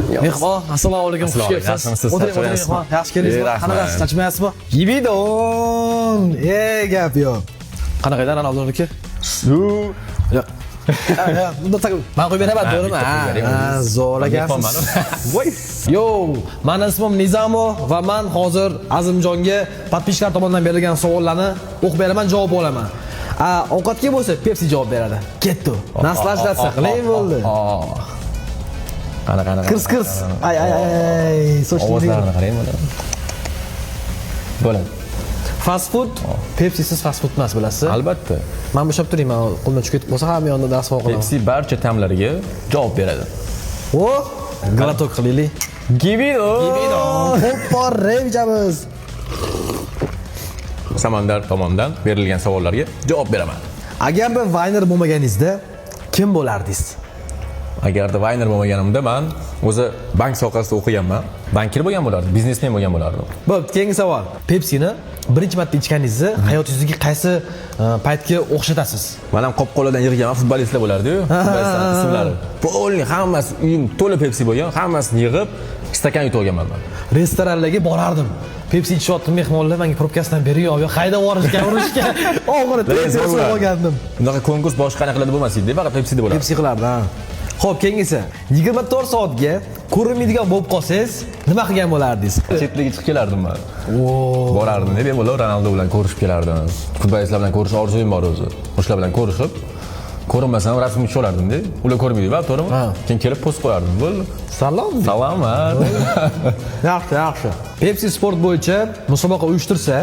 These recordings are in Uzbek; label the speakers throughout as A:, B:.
A: Mehmon, assalomu alaykum, xush
B: Assalomu alaykum,
A: kelibsiz.
B: yaxshimisiz?
A: O'tiring, o'tiring
B: Charchamayapsizmi?
A: mehmon. Yaxshi keldingizmi?
B: Rahmat.
A: Qanaqasiz? Charchamayapsizmi?
C: Gibidon! Ey, gap yo'q.
A: Qanaqa edi Ronaldoniki?
B: Su.
A: Yo'q. Bunda man qo'yib beraman, to'g'rimi?
B: Bitta qo'yib bering,
A: Ha,
B: o'zingiz.
A: zo'r ekansiz.
B: Mehmonman. Voy.
A: Yo, mani ismim Nizamo va man hozir Azimjonga подписчик lar tomonidan berilgan savollarni o'qib beraman, javob olaman. A, ovqatga bo'lsa Pepsi javob beradi. Ketdi. Наслаждаться qiling, bo'ldi.
B: Qana, qana.
C: Kirs, kirs. Ay, ay, ay, сочный.
B: Ovozlarini qarang mana. Bo'ladi.
A: Fast food, Pepsisiz fast food emas, bilasiz.
B: Albatta.
A: Man ushlab turing, man qo'limdan tushib ketib qolsa, hamma yonida dastxon qilaman.
B: Pepsi barcha ta'mlarga javob beradi.
A: O, глоток qilaylik.
B: Gibidon.
C: Qo'pporib ichamiz.
B: Samandar tomonidan berilgan savollarga javob beraman.
A: Agar bir vayner bo'lmaganingizda kim bo'lardingiz?
B: Agarda vayner bo'lmaganimda, man o'zi bank sohasida o'qiganman. Bankir bo'lgan bo'lardim, biznesmen bo'lgan bo'lardim.
A: Bo'pti, keyingi savol. Pepsini birinchi marta ichganingizni hayotingizdagi qaysi paytga o'xshatasiz?
B: Man ham qop-qo'ladan yig'ganman, futbolistlar bo'lardi-yu, futbolistlar ismlari. Полный hammasi, uyim to'la Pepsi bo'lgan, hammasini yig'ib, stakan yutib olganman man.
A: Restoranlarga borardim. Pepsi ichyapti mehmonlar, menga probkasidan berib yo haydab yuborishgan, urishgan. Oxiri Pepsi so'rab olgandim.
B: Bunaqa konkurs boshqa qanaqalarda bo'lmas edi, faqat Pepsida bo'lardi.
A: Pepsi qilardi, ha. Xo'p, keyingisi. 24 soatga ko'rinmaydigan bo'lib qolsangiz, nima qilgan bo'lardingiz?
B: Chetlarga chiqib kelardim man. Borardim, bemalol Ronaldo bilan ko'rishib kelardim. Futbolistlar bilan ko'rish orzuyim bor o'zi. O'shalar bilan ko'rishib, ko'rinmasam ham rasmga tushib olardim-da. Ular ko'rmaydi, baribir, to'g'rimi?
A: Ha.
B: Keyin kelib post qo'yardim, bo'ldi.
A: Salom.
B: Salomat.
A: Yaxshi, yaxshi. Pepsi sport bo'yicha musobaqa uyushtirsa,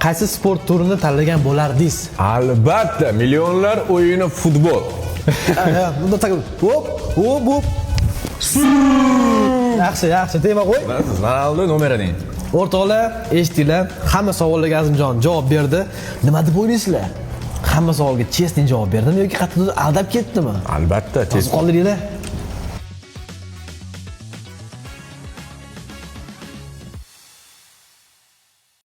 A: qaysi sport turini tanlagan bo'lardingiz?
B: Albatta, millionlar o'yini, futbol.
A: Bunda tak hop, hop, hop. Yaxshi, yaxshi, tema qo'y.
B: Ronaldo номер 1.
A: O'rtoqlar, eshitdinglar, hamma savollarga Azimjon javob berdi. Nima deb o'ylaysizlar? Hamma savolga честный javob berdimi yoki qattiq aldab ketdimi?
B: Albatta,
A: Yozib qoldiringlar.